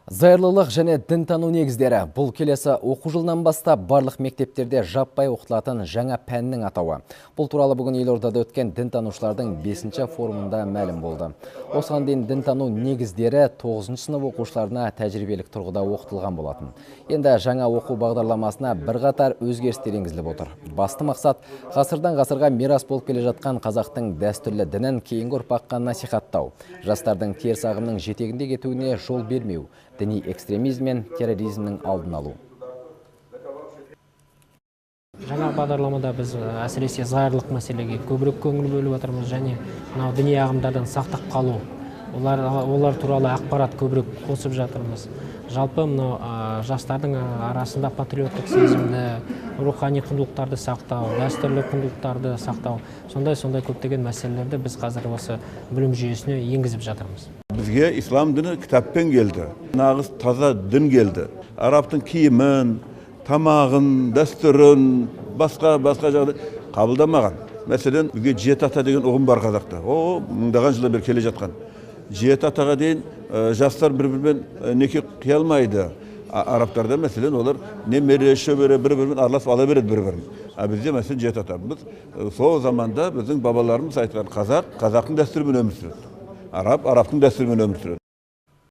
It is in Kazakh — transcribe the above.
Зайырлылық және дінтану негіздері. Бұл келесі оқу жылынан бастап барлық мектептерде жаппай оқытылатын жаңа пәннің атауы. Бұл туралы бүгін елордада өткен дінтанушылардың 5-ші форумында мәлім болды. Осыған дейін дінтану негіздері 9-шы сынып оқушыларына тәжірибелік тұрғыда оқытылған болатын. Енді жаңа оқу бағдарламасына бірқатар өзгерістер енгізіліп отыр. Басты мақсат ғасырдан ғасырға мирас болып келе жатқан қазақтың дәстүрлі дінін кейінгі ұрпаққа насихаттау, жастардың теріс ағымның жетегінде кетуіне жол бермеу, діни экстремизм мен терроризмнің алдын алу. Жаңа бағдарламада біз әсіресе зайырлық мәселеге көбірек көңіл бөліп жатырмыз және мынау діни ағымдардан сақтап қалу, олар туралы ақпарат көбірек қосып жатырмыз. Жалпы мынау жастардың арасында патриоттық сезімді, рухани құндылықтарды сақтау, дәстүрлі құндылықтарды сақтау, сондай көптеген мәселелерді біз қазір осы білім жүйесіне енгізіп жатырмыз. Бізге ислам діні кітаппен келді. Нағыз таза дін келді. Арабтың киімін, тамағын, дәстүрін, басқа жағдай қабылдамаған. Мәселен, бізге жеті ата деген ұғым бар қазақта. О, мыңдаған жылдан бері келе жатқан. Жеті атаға дейін жастар бір-бірімен неке қия алмайды. Арабтарда, мәселен, олар немере, шөбере бір-бірімен араласып ала береді бір-бірін. А бізде, мәселен, жеті ата. Біз сол заманда біздің бабаларымыз айтқан қазақ, қазақтың дәстүрімен өмір сүреді. Араб, арабтың дәстүрімен өмір сүреді.